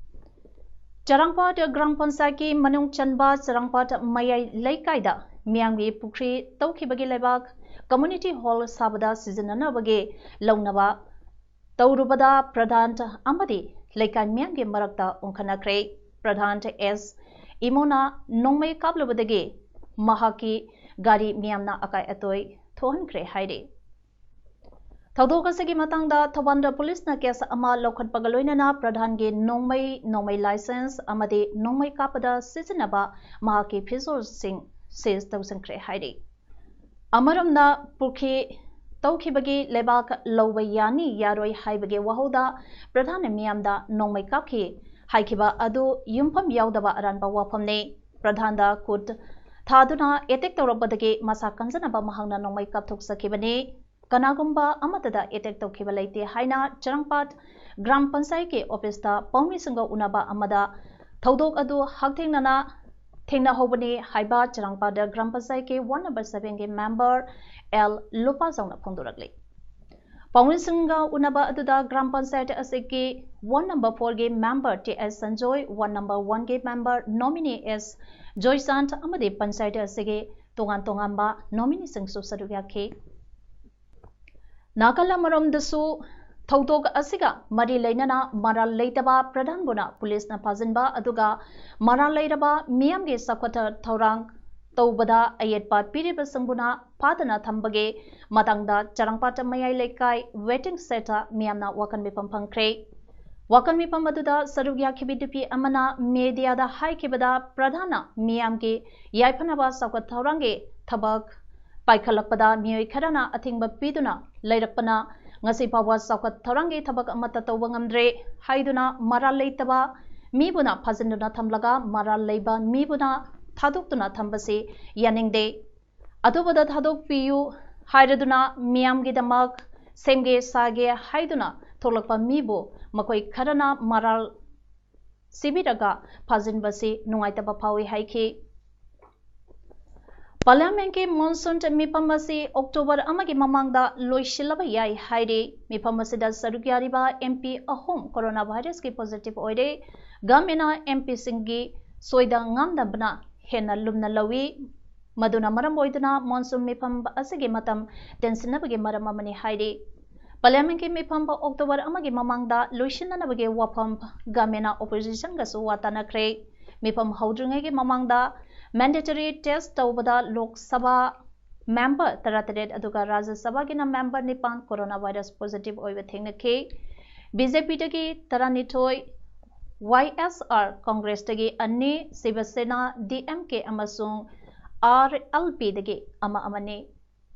ꯆꯔꯥꯡꯄꯥꯠ ꯒ꯭ꯔꯥꯝ ꯄꯟꯆꯥꯌꯠꯀꯤ ꯃꯅꯨꯡ ꯆꯟꯕ ꯆꯔꯥꯡꯄꯥꯠ ꯃꯌꯥꯏ ꯂꯩꯀꯥꯏꯗ ꯃꯤꯌꯥꯝꯒꯤ ꯄꯨꯈ꯭ꯔꯤ ꯇꯧꯈꯤꯕꯒꯤ ꯂꯩꯕꯥꯛ community hall ꯁꯥꯕꯗ ꯁꯤꯖꯤꯟꯅꯅꯕꯒꯤ ꯂꯧꯅꯕ ꯇꯧꯔꯨꯕꯗ ꯄ꯭ꯔꯙꯥꯟ ꯑꯃꯗꯤ ꯂꯩꯀꯥꯏ ꯃꯤꯌꯥꯝꯒꯤ ꯃꯔꯛꯇ ꯎꯪꯈꯠꯅꯈ꯭ꯔꯦ꯫ ꯄ꯭ꯔꯙꯥꯟ ꯑꯦꯁ ꯏꯃꯣꯅ ꯅꯣꯡꯃꯩ ꯀꯥꯞꯂꯨꯕꯗꯒꯤ ꯃꯍꯥꯛꯀꯤ ꯒꯥꯔꯤ ꯃꯤꯌꯥꯝꯅ ꯑꯀꯥꯏ ꯑꯇꯣꯏ ꯊꯣꯛꯍꯟꯈ꯭ꯔꯦ ꯍꯥꯏꯔꯤ꯫ ꯊꯧꯗꯣꯛ ꯑꯁꯤꯒꯤ ꯃꯇꯥꯡꯗ ꯊꯧꯕꯥꯜꯗ ꯄꯨꯂꯤꯁꯅ case ꯑꯃ ꯂꯧꯈꯠꯄꯒ ꯂꯣꯏꯅꯅ ꯄ꯭ꯔꯙꯥꯟꯒꯤ ꯅꯣꯡꯃꯩ, ꯅꯣꯡꯃꯩ license ꯑꯃꯗꯤ ꯅꯣꯡꯃꯩ ꯀꯥꯞꯄꯗ ꯁꯤꯖꯤꯟꯅꯕ ꯃꯍꯥꯛꯀꯤ ꯐꯤꯖꯣꯜꯁꯤꯡ seize ꯇꯧꯁꯤꯟꯈ꯭ꯔꯦ ꯍꯥꯏꯔꯤ꯫ ꯑꯃꯔꯣꯝꯗ ꯄꯨꯈ꯭ꯔꯤ ꯇꯧꯈꯤꯕꯒꯤ ꯂꯩꯕꯥꯛ ꯂꯧꯕ ꯌꯥꯅꯤ ꯌꯥꯔꯣꯏ ꯍꯥꯏꯕꯒꯤ ꯋꯥꯍꯧꯗ ꯄ꯭ꯔꯙꯥꯟꯅ ꯃꯤꯌꯥꯝꯗ ꯅꯣꯡꯃꯩ ꯀꯥꯞꯈꯤ ꯍꯥꯏꯈꯤꯕ ꯑꯗꯨ ꯌꯨꯝꯐꯝ ꯌꯥꯎꯗꯕ ꯑꯔꯥꯟꯕ ꯋꯥꯐꯝꯅꯤ꯫ ꯄ꯭ꯔꯙꯥꯟꯗ ꯈꯨꯠ ꯊꯥꯗꯨꯅ ꯑꯦꯇꯦꯛ ꯇꯧꯔꯛꯄꯗꯒꯤ ꯃꯁꯥ ꯀꯟꯖꯅꯕ ꯃꯍꯥꯛꯅ ꯅꯣꯡꯃꯩ ꯀꯥꯞꯊꯣꯛꯆꯈꯤꯕꯅꯤ꯫ ꯀꯅꯥꯒꯨꯝꯕ ꯑꯃꯠꯇꯗ ꯑꯦꯇꯦꯛ ꯇꯧꯈꯤꯕ ꯂꯩꯇꯦ ꯍꯥꯏꯅ ꯆꯔꯥꯡꯄꯥꯠ ꯒ꯭ꯔꯥꯝ ꯄꯟꯆꯥꯌꯠꯀꯤ ꯑꯣꯐꯤꯁꯇ ꯄꯥꯎꯃꯤꯁꯤꯡꯒ ꯎꯅꯕ ꯑꯃꯗ ꯊꯧꯗꯣꯛ ꯑꯗꯨ ꯍꯛꯊꯦꯡꯅꯅ ꯊꯦꯡꯅꯍꯧꯕꯅꯤ ꯍꯥꯏꯕ ꯆꯔꯥꯡꯄꯥꯠ ꯒ꯭ꯔꯥꯝ ꯄꯟꯆꯥꯌꯠꯀꯤ ꯋꯥꯔꯗ ꯅꯝꯕꯔ ꯁꯚꯦꯟꯒꯤ ꯃꯦꯝꯕꯔ ꯑꯦꯜ ꯂꯨꯄꯥꯖꯥꯎꯅ ꯐꯣꯡꯗꯣꯔꯛꯂꯤ꯫ ꯄꯥꯎꯃꯤꯁꯤꯡꯒ ꯎꯅꯕ ꯑꯗꯨꯗ ꯒ꯭ꯔꯥꯝ ꯄꯟꯆꯥꯌꯠ ꯑꯁꯤꯒꯤ ꯋꯥꯔꯗ ꯅꯝꯕꯔ ꯐꯣꯔꯒꯤ ꯃꯦꯝꯕꯔ ꯇꯤ ꯑꯦꯁ ꯁꯟꯖꯣꯏ, ꯋꯥꯔꯗ ꯅꯝꯕꯔ ꯋꯥꯟꯒꯤ ꯃꯦꯝꯕꯔ ꯅꯣꯃꯤꯅꯤ ꯑꯦꯁ ꯖꯣꯏꯆꯥꯟꯗ ꯑꯃꯗꯤ ꯄꯟꯆꯥꯌꯠ ꯑꯁꯤꯒꯤ ꯇꯣꯉꯥꯟ ꯇꯣꯉꯥꯟꯕ ꯅꯣꯃꯤꯅꯤꯁꯤꯡꯁꯨ ꯁꯔꯨꯛ ꯌꯥꯈꯤ꯫ ꯅꯥꯀꯜ ꯑꯃꯔꯣꯝꯗꯁꯨ ꯊꯧꯗꯣꯛ ꯑꯁꯤꯒ ꯃꯔꯤ ꯂꯩꯅꯅ ꯃꯔꯥꯜ ꯂꯩꯇꯕ ꯄ꯭ꯔꯙꯥꯟꯕꯨꯅ ꯄꯨꯂꯤꯁꯅ ꯐꯥꯖꯤꯟꯕ ꯑꯗꯨꯒ ꯃꯔꯥꯜ ꯂꯩꯔꯕ ꯃꯤꯌꯥꯝꯒꯤ ꯆꯥꯎꯈꯠ ꯊꯧꯔꯥꯡ ꯇꯧꯕꯗ ꯑꯌꯦꯠꯄ ꯄꯤꯔꯤꯕꯁꯤꯡꯕꯨꯅ ꯐꯥꯗꯅ ꯊꯝꯕꯒꯤ ꯃꯇꯥꯡꯗ ꯆꯔꯥꯡꯄꯥꯠ ꯃꯌꯥꯏ ꯂꯩꯀꯥꯏ ꯋꯦꯇꯤꯡ ꯁꯦꯠꯇ ꯃꯤꯌꯥꯝꯅ ꯋꯥꯀꯟ ꯃꯤꯐꯝ ꯐꯪꯈ꯭ꯔꯦ꯫ ꯋꯥꯀꯟ ꯃꯤꯐꯝ ꯑꯗꯨꯗ ꯁꯔꯨꯛ ꯌꯥꯈꯤꯕꯤ ꯅꯨꯄꯤ ꯑꯃꯅ ꯃꯦꯗꯤꯌꯥꯗ ꯍꯥꯏꯈꯤꯕꯗ ꯄ꯭ꯔꯙꯥꯟꯅ ꯃꯤꯌꯥꯝꯒꯤ ꯌꯥꯏꯐꯅꯕ ꯆꯥꯎꯈꯠ ꯊꯧꯔꯥꯡꯒꯤ ꯊꯕꯛ ꯄꯥꯏꯈꯠꯂꯛꯄꯗ ꯃꯤꯑꯣꯏ ꯈꯔꯅ ꯑꯊꯤꯡꯕ ꯄꯤꯗꯨꯅ ꯂꯩꯔꯛꯄꯅ ꯉꯁꯤ ꯐꯥꯎꯕ ꯆꯥꯎꯈꯠ ꯊꯧꯔꯥꯡꯒꯤ ꯊꯕꯛ ꯑꯃꯠꯇ ꯇꯧꯕ ꯉꯝꯗ꯭ꯔꯦ ꯍꯥꯏꯗꯨꯅ ꯃꯔꯥꯜ ꯂꯩꯇꯕ ꯃꯤꯕꯨꯅ ꯐꯥꯖꯤꯟꯗꯨꯅ ꯊꯝꯂꯒ ꯃꯔꯥꯜ ꯂꯩꯕ ꯃꯤꯕꯨꯅ ꯊꯥꯗꯣꯛꯇꯨꯅ ꯊꯝꯕꯁꯤ ꯌꯥꯅꯤꯡꯗꯦ꯫ ꯑꯊꯨꯕꯗ ꯊꯥꯗꯣꯛꯄꯤꯌꯨ ꯍꯥꯏꯔꯗꯨꯅ ꯃꯤꯌꯥꯝꯒꯤꯗꯃꯛ ꯁꯦꯝꯒꯦ ꯁꯥꯒꯦ ꯍꯥꯏꯗꯨꯅ ꯊꯣꯛꯂꯛꯄ ꯃꯤꯕꯨ ꯃꯈꯣꯏ ꯈꯔꯅ ꯃꯔꯥꯜ ꯁꯤꯕꯤꯔꯒ ꯐꯥꯖꯤꯟꯕꯁꯤ ꯅꯨꯡꯉꯥꯏꯇꯕ ꯐꯥꯎꯏ ꯍꯥꯏꯈꯤ꯫ ꯄꯥꯔꯂꯤꯌꯥꯃꯦꯟꯠꯀꯤ ꯃꯣꯟꯁꯨꯟ ꯃꯤꯐꯝ ꯑꯁꯤ ꯑꯣꯛꯇꯣꯕꯔ ꯑꯃꯒꯤ ꯃꯃꯥꯡꯗ ꯂꯣꯏꯁꯤꯜꯂꯕ ꯌꯥꯏ ꯍꯥꯏꯔꯤ꯫ ꯃꯤꯐꯝ ꯑꯁꯤꯗ ꯁꯔꯨꯛ ꯌꯥꯔꯤꯕ ꯑꯦꯝ ꯄꯤ ꯑꯍꯨꯝ ꯀꯣꯔꯣꯅꯥ ꯚꯥꯏꯔꯁꯀꯤ ꯄꯣꯖꯤꯇꯤꯚ ꯑꯣꯏꯔꯦ꯫ ꯒꯚꯔꯟꯃꯦꯟꯠꯅ ꯑꯦꯝ ꯄꯤꯁꯤꯡꯒꯤ ꯁꯣꯏꯗ ꯉꯥꯝꯅꯕꯅ ꯍꯦꯟꯅ ꯂꯨꯝꯅ ꯂꯧꯏ꯫ ꯃꯗꯨꯅ ꯃꯔꯝ ꯑꯣꯏꯗꯨꯅ ꯃꯣꯟꯁꯨꯟ ꯃꯤꯐꯝ ꯑꯁꯤꯒꯤ ꯃꯇꯝ ꯇꯦꯟꯁꯤꯟꯅꯕꯒꯤ ꯃꯔꯝ ꯑꯃꯅꯤ ꯍꯥꯏꯔꯤ꯫ ꯄꯥꯔꯂꯤꯌꯥꯃꯦꯟꯠꯀꯤ ꯃꯤꯐꯝ ꯑꯣꯛꯇꯣꯕꯔ ꯑꯃꯒꯤ ꯃꯃꯥꯡꯗ ꯂꯣꯏꯁꯤꯟꯅꯅꯕꯒꯤ ꯋꯥꯐꯝ ꯒꯚꯔꯟꯃꯦꯟꯠꯅ ꯑꯣꯄꯣꯖꯤꯁꯟꯒꯁꯨ ꯋꯥ ꯇꯥꯅꯈ꯭ꯔꯦ꯫ ꯃꯤꯐꯝ ꯍꯧꯗ꯭ꯔꯤꯉꯩꯒꯤ ꯃꯃꯥꯡꯗ ꯃꯦꯟꯗꯦꯇꯔꯤ ꯇꯦꯁ ꯇꯧꯕꯗ ꯂꯣꯛ ꯁꯚꯥ ꯃꯦꯝꯕꯔ ꯇꯔꯥꯇꯔꯦꯠ ꯑꯗꯨꯒ ꯔꯥꯖ꯭ꯌ ꯁꯚꯥꯒꯤꯅ ꯃꯦꯝꯕꯔ ꯅꯤꯄꯥꯟ ꯀꯣꯔꯣꯅꯥ ꯚꯥꯏꯔꯁ ꯄꯣꯖꯤꯇꯤꯚ ꯑꯣꯏꯕ ꯊꯦꯡꯅꯈꯤ꯫ ꯕꯤ ꯖꯦ ꯄꯤꯗꯒꯤ ꯇꯔꯥꯅꯤꯊꯣꯏ, ꯋꯥꯏ ꯑꯦꯁ ꯑꯥꯔ ꯀꯣꯡꯒ꯭ꯔꯦꯁꯇꯒꯤ ꯑꯅꯤ, ꯁꯤꯕ ꯁꯦꯅꯥ, ꯗꯤ ꯑꯦꯝ ꯀꯦ ꯑꯃꯁꯨꯡ ꯑꯥꯔ ꯑꯦꯜ ꯄꯤꯗꯒꯤ ꯑꯃ ꯑꯃꯅꯤ꯫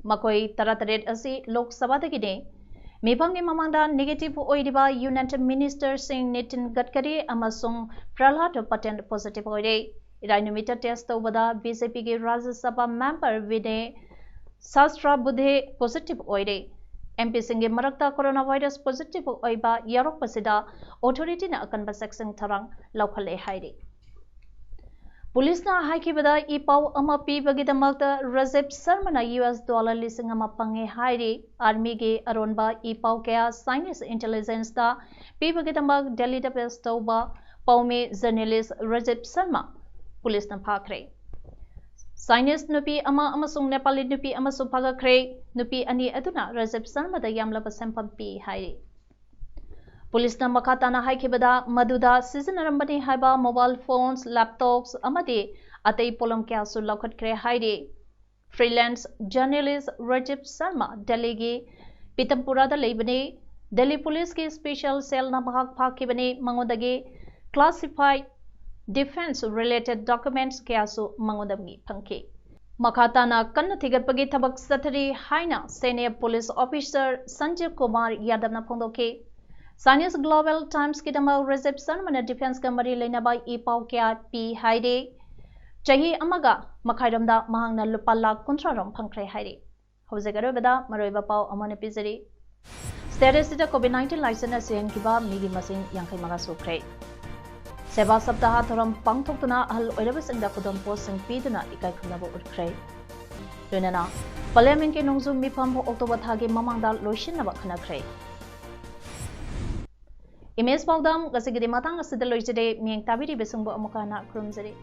ꯃꯈꯣꯏ ꯇꯔꯥꯇꯔꯦꯠ ꯑꯁꯤ ꯂꯣꯛ ꯁꯚꯥꯗꯒꯤꯅꯤ꯫ ꯃꯤꯐꯝꯒꯤ ꯃꯃꯥꯡꯗ negative ꯑꯣꯏꯔꯤꯕ Union Minister ꯁꯤꯡ ꯅꯤꯇꯤꯟ ꯒꯗꯀꯔꯤ ꯑꯃꯁꯨꯡ ꯄ꯭ꯔꯍꯂꯥꯗ ꯄꯇꯦꯜ positive ꯑꯣꯏꯔꯦ꯫ ꯏꯔꯥꯏ ꯅꯨꯃꯤꯠꯇ test ꯇꯧꯕꯗ BJP ꯒꯤ ꯔꯥꯖ꯭ꯌ ꯁꯚꯥ member ꯕꯤꯅꯦ ꯁꯍꯁ꯭ꯔꯕꯨꯙꯦ positive ꯑꯣꯏꯔꯦ꯫ MP ꯁꯤꯡꯒꯤ ꯃꯔꯛꯇ corona virus positive ꯑꯣꯏꯕ ꯌꯥꯎꯔꯛꯄꯁꯤꯗ authority ꯅ ꯑꯀꯟꯕ ꯆꯦꯛꯁꯤꯟ ꯊꯧꯔꯥꯡ ꯂꯧꯈꯠꯂꯦ ꯍꯥꯏꯔꯤ꯫ ꯄꯨꯂꯤꯁꯅ ꯍꯥꯏꯈꯤꯕꯗ, ꯏ ꯄꯥꯎ ꯑꯃ ꯄꯤꯕꯒꯤꯗꯃꯛꯇ ꯔꯥꯖꯤꯕ ꯁꯔꯃꯅ US dollar ꯂꯤꯁꯤꯡ ꯑꯃ ꯐꯪꯉꯦ ꯍꯥꯏꯔꯤ꯫ Army ꯒꯤ ꯑꯔꯣꯟꯕ ꯏ ꯄꯥꯎ ꯀꯌꯥ Chinese intelligence ꯇ ꯄꯤꯕꯒꯤꯗꯃꯛ ꯗꯦꯜꯂꯤꯗ base ꯇꯧꯕ ꯄꯥꯎꯃꯤ journalist ꯔꯥꯖꯤꯕ ꯁꯔꯃ ꯄꯨꯂꯤꯁꯅ ꯐꯥꯈ꯭ꯔꯦ꯫ Chinese ꯅꯨꯄꯤ ꯑꯃ ꯑꯃꯁꯨꯡ ꯅꯦꯄꯥꯂꯤ ꯅꯨꯄꯤ ꯑꯃꯁꯨ ꯐꯥꯒꯠꯈ꯭ꯔꯦ꯫ ꯅꯨꯄꯤ ꯑꯅꯤ ꯑꯗꯨꯅ ꯔꯥꯖꯤꯕ ꯁꯔꯃꯗ ꯌꯥꯝꯂꯕ ꯁꯦꯟꯐꯝ ꯄꯤ ꯍꯥꯏꯔꯤ꯫ ꯄꯨꯂꯤꯁꯅ ꯃꯈꯥ ꯇꯥꯅ ꯍꯥꯏꯈꯤꯕꯗ, ꯃꯗꯨꯗ ꯁꯤꯖꯤꯟꯅꯔꯝꯕꯅꯤ ꯍꯥꯏꯕ mobile phones, laptops ꯑꯃꯗꯤ ꯑꯇꯩ ꯄꯣꯠꯂꯝ ꯀꯌꯥꯁꯨ ꯂꯧꯈꯠꯈ꯭ꯔꯦ ꯍꯥꯏꯔꯤ꯫ Freelance journalist ꯔꯥꯖꯤꯕ ꯁꯔꯃ ꯗꯦꯜꯂꯤꯒꯤ ꯄꯤꯇꯝꯄꯨꯔꯥꯗ ꯂꯩꯕꯅꯤ꯫ ꯗꯦꯜꯂꯤ ꯄꯨꯂꯤꯁꯀꯤ special cell ꯅ ꯃꯍꯥꯛ ꯐꯥꯈꯤꯕꯅꯤ꯫ ꯃꯉꯣꯟꯗꯒꯤ classified defense related documents ꯀꯌꯥꯁꯨ ꯃꯉꯣꯟꯗꯒꯤ ꯐꯪꯈꯤ꯫ ꯃꯈꯥ ꯇꯥꯅ ꯀꯟꯅ ꯊꯤꯒꯠꯄꯒꯤ ꯊꯕꯛ ꯆꯠꯊꯔꯤ ꯍꯥꯏꯅ senior police officer ꯁꯟꯖꯤꯕ ꯀꯨꯃꯥꯔ ꯌꯥꯗꯕꯅ ꯐꯣꯡꯗꯣꯛꯈꯤ꯫ Chinese Global Times ꯀꯤꯗꯃꯛ ꯔꯥꯖꯤꯕ ꯁꯔꯃꯅ defense ꯀ ꯃꯔꯤ ꯂꯩꯅꯕ ꯏ ꯄꯥꯎ ꯀꯌꯥ ꯄꯤ ꯍꯥꯏꯔꯤ꯫ ꯆꯍꯤ ꯑꯃꯒ ꯃꯈꯥꯏꯔꯣꯝꯗ ꯃꯍꯥꯛꯅ ꯂꯨꯄꯥ ꯂꯥꯈ ꯀꯨꯟꯊ꯭ꯔꯥ ꯔꯣꯝ ꯐꯪꯈ꯭ꯔꯦ ꯍꯥꯏꯔꯤ꯫ ꯍꯧꯖꯤꯛ ꯑꯔꯣꯏꯕꯗ ꯃꯔꯨꯑꯣꯏꯕ ꯄꯥꯎ ꯑꯃꯅ ꯄꯤꯖꯔꯤ꯫ State ꯑꯁꯤꯗ COVID nineteen ꯂꯥꯏꯆꯠꯅ ꯁꯤꯍꯟꯈꯤꯕ ꯃꯤꯒꯤ ꯃꯁꯤꯡ ꯌꯥꯡꯈꯩ ꯃꯉꯥ ꯁꯨꯈ꯭ꯔꯦ꯫ ꯁꯦꯕꯥ ꯁꯞꯇꯥꯍ ꯊꯧꯔꯝ ꯄꯥꯡꯊꯣꯛꯇꯨꯅ ꯑꯍꯜ ꯑꯣꯏꯔꯕꯁꯤꯡꯗ ꯈꯨꯗꯣꯜꯄꯣꯠꯁꯤꯡ ꯄꯤꯗꯨꯅ ꯏꯀꯥꯏ ꯈꯨꯝꯅꯕ ꯎꯠꯈ꯭ꯔꯦ꯫ ꯂꯣꯏꯅꯅ Parliament ꯀꯤ ꯅꯣꯡꯖꯨ ꯃꯤꯐꯝ October ꯊꯥꯒꯤ ꯃꯃꯥꯡꯗ ꯂꯣꯏꯁꯤꯟꯅꯕ ꯈꯟꯅꯈ꯭ꯔꯦ꯫ Image ꯄꯥꯎꯗꯝ ꯉꯁꯤꯒꯤꯗꯤ ꯃꯇꯥꯡ ꯑꯁꯤꯗ ꯂꯣꯏꯖꯔꯦ꯫ ꯃꯤꯠꯌꯦꯡ ꯇꯥꯕꯤꯔꯤꯕꯁꯤꯡꯕꯨ ꯑꯃꯨꯛꯀ ꯍꯟꯅ ꯈꯨꯔꯨꯝꯖꯔꯤ꯫